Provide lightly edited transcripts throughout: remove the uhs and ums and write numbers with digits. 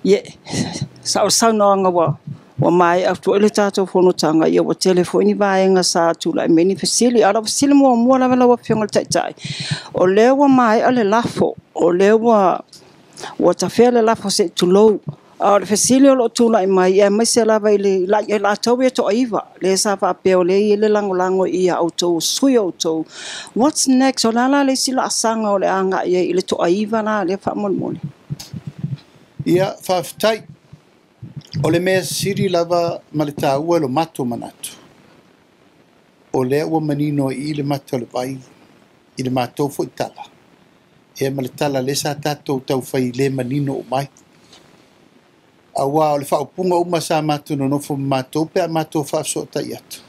Ia, o le saunoaga ua maea foi le tatou fonotaga, ia ua tele foi ni vaega sa tulai mai ni fesili. A o lau fesili muamua lava lau Afioga i le Taitai, o lea ua maea le lafo, o lea ua tafea le lafo se i tulou. A o le fesili o lo o tulai mai, aemaise lava i latou ia e toa-9, lea sa faapea o lea e i ai le lagolago ia outou o sui o outou. What's next? O le a la le isi laasaga o le a agai ai i le toa-9 la lea faamolemole? Ia, faafetai. O le mea sili lava ma le taua i lo matou manatu, o lea ua manino i le mata o le vai i le matou foi tala, ia ma le tala lea sa tatou taufai le manino uma ai. Aua o le faaupuga uma sa matou nonofo ma matou pe a matou faafesootai atu,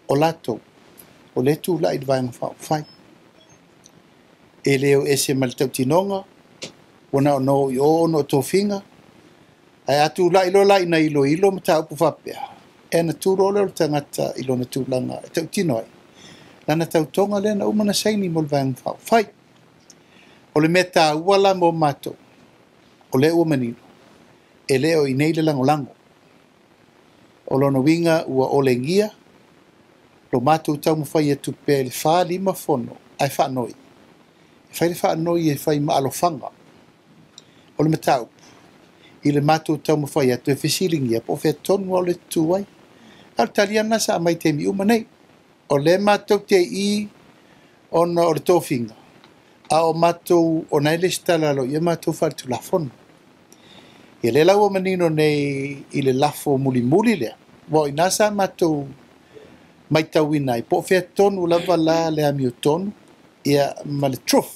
o latou, o lea e tulai i le Vaega Faaupufai. E le o ese ma le tautinoga, ua na ona o i o ona o tofiga, ae a tulai loa la ina iloilo mataupu faapea, e na tu loa lea o le tagata i lona tulaga e tautino ai lana tautoga lea na uma na saini mo le Vaega Faaupufai. O le mea taua la mo matou, o lea ua manino, e le o i nei le lagolago. O lona uiga ua olegia lo matou taumafai atu pea i le 4, 5 fono ae faanoi. E fai le faanoi e fai ma alofaga. O le mataupu, i le matou taumafai atu e fesiligia po o fea tonu au le tutu ai. A o le tali lena sa aumai i taimi uma nei. O lea matou te i ona o le tofiga, a o matou o nai lesitala lo ia matou faaletulafono. Ia lea la ua manino nei i le lafo mulimuli lea, ua o ina sa matou maitauina ai, po o fea tonu lava la le amiotonu, ia ma le truth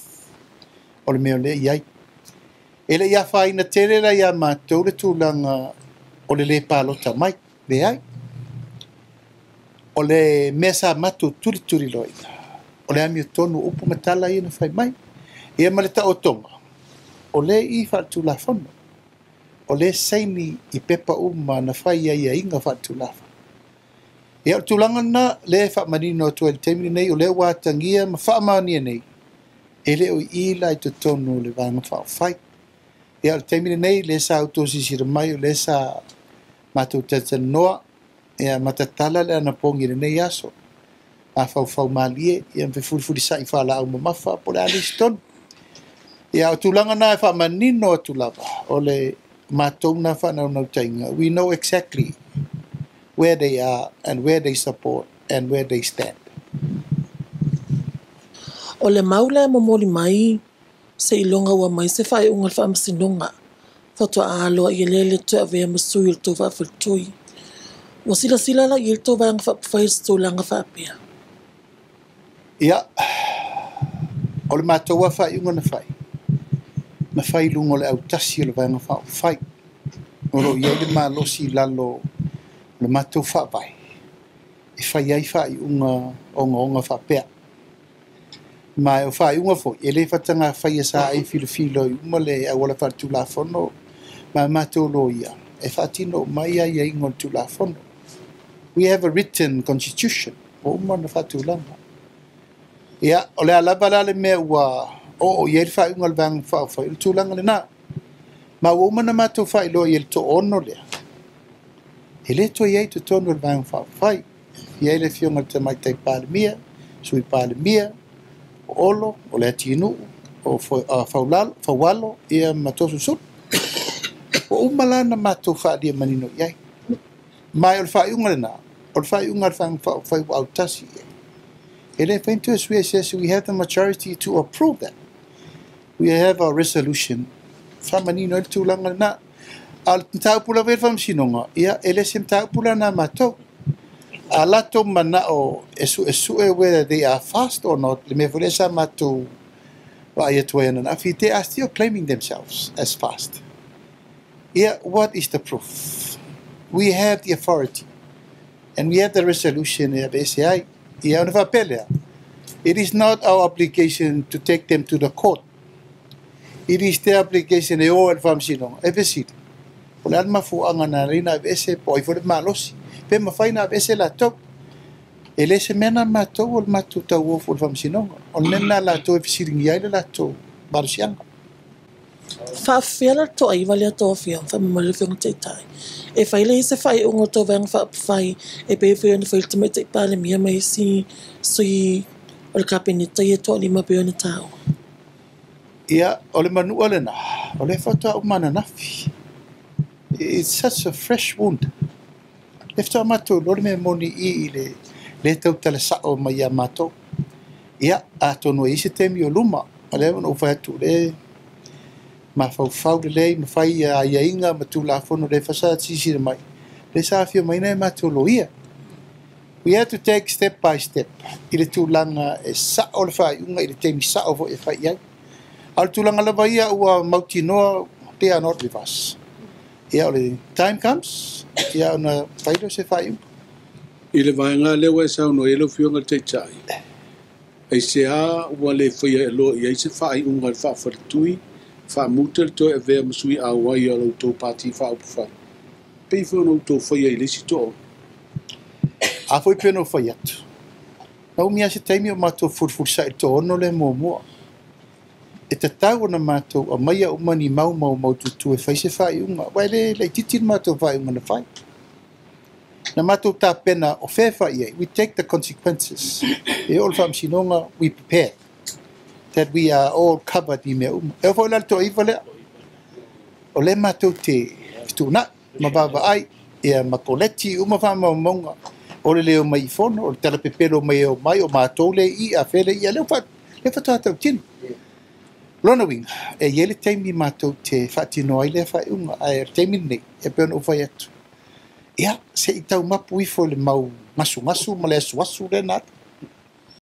o le mea o lea i ai. E le i afaina tele la ia matou le tulaga o le lē palota mai, leai. O le mea sa matou tulituliloaina, o le amiotonu o upu ma tala ia na fai mai. Ia ma le taotoga, o lea i faaletulafono, o lea saini i pepa uma na fai ai aiaiga faaletulafono. Ia o le tulaga lena lea e faamanino atu ai i le taimi lenei, o lea ua atagia ma faamaonia nei, e le o i la i totonu o le Vaega Faaupufai. Ia o le taimi lenei, lea sa outou silasila mai, o lea sa matou talatalanoa, ia ma tatala le anapogi i lenei aso. Mafaufau malie, ia ma fefulifulisai faalaau mamafa po o le a le isi tonu. Ia o tulaga na e faamanino atu lava, o le matou na faanaunautaiga. We know exactly where they are and where they support and where they stand. O le mau lea momoli mai se iloga ua mai se faaiuga o le faamasinoga faatoa aloa ia lea le toe avea ma sui o le tou faafaletui. Ua silasila la i ai le tou Vaega Faaupufai i se tulaga faapea? Ia, o le matou a faaiuga na fai, na fai i luga o le autasi o le Vaega Faaupufai. O lo o i ai le malosi i lalo o le matou faavae, e fai ai faaiuga ogaoga faapea. Ma o faaiuga foi, e le faataga faia sa ai filofilo i uma le auala faaletulafono ma matou loia, e faatino mai aiaiga o le tulafono. We have a written constitution, ua uma ona faatulaga. Ia, o le a lava la le mea ua oo i ai le faaiuga o le Vaega Faaupufai, o le tulaga lena. Ma ua uma na matou faailoa i ai le 6 lea, e le toe i ai totonu o le Vaega Faaupufai. E i ai le afioga i le Tamaitai Palemia, Sui Palemia, o Olo, o le Atinuu, o Faualo, ia ma Toeolesulusulu. Ua uma la na matou faaalia manino i ai. Ma o le faaiuga lena, o le faaiuga a le Vaega Faaupufai ua autasi i ai. E le mafai ona toe suia se isi, we have the majority to approve that. We have a resolution. Faamanino ai le tulaga lena. A o le mataupu lava i le faamasinoga, ia e le se mataupu la na matou. A latou manao e suesue whether they are fast or not, le mea foi lea sa matou vaai atu ai ananafi, they are still claiming themselves as fast. Yeah, what is the proof? We have the authority and we have the resolution e aveese ai. Ia ona faapea lea, it is not our obligation to take them to the court. It is their obligation e o e le faamasinoga, e fesili. O le a le mafuaaga na ala ai na aveese po o ai foi le malosi. Pe mafai na aveese latou. E le se mea na matou o le matou tauofo o le faamasinoga. O le mea na latou e fesiligia ai le latou malosiaga. Faafefea la le toaiva lea tou afioga, faamamalu le Afioga i le Taitai, e fai lea i se faaiuga o le tou Vaega Faaupufai e pei foi ona fai le Tamaitai Palemia ma isi sui o le Kapeneta ia e toalima pei ona taua? Ia, o le manua lena, o lea faatoa uma ananafi. It's such a fresh wound. Le faatoa matou iloa le mea moni i le le tautala sao mai ia matou. Ia, atonu e i ai se taimi o luma, o lea na ou fai atu le mafaufau lelei ma fai aiaiga ma Tulafono le fasa silasila mai, le sa afio mai nai matou loia. We had to take step by step i le tulaga e sao le faaiuga i le taimi sao foi e fai i ai. A o le tulaga lava ia ua mautinoa, they are not with us. Ia, o le time comes, ia ona fai lea o se faaiuga. I le vaega lea ua e saunoa i ai lau Afioga i le Taitai, aisea ua le faia e loa i ai se faaiuga i le faafaletui, faamuta le toe avea ma sui auai o la outou Pati Faaupufai, pei foi ona outou faia i le isi toa? A foi pe na ou fai atu. Na umi lava se taimi o matou fulifulisai i le toaono lea muamua. E tatau ona matou aumaia uma ni mau maumaututu e fai se faaiuga. Aua e le laitiiti le matou faaiuga na fai. Na matou tapena o fea e fai i ai. We take the consequences. E oo i le faamasinoga, we prepare that we are all covered i mea uma. E oo foi la i le toaiva lea, o lea matou te fetuunai ma vaavaai ia ma koleti uma faamaumauga o le le omai i fono, o le talapepelo mai e omai, o matou le i, a fea le i, a lea faatoa tautino. Lona uiga, e i ai le taimi matou te faatino ai lea faaiuga, ae o le taimi lenei, e pei ona ou fai atu. Ia, se i taumapu ifo i le mau gasugasu ma le asuasu lea na alu.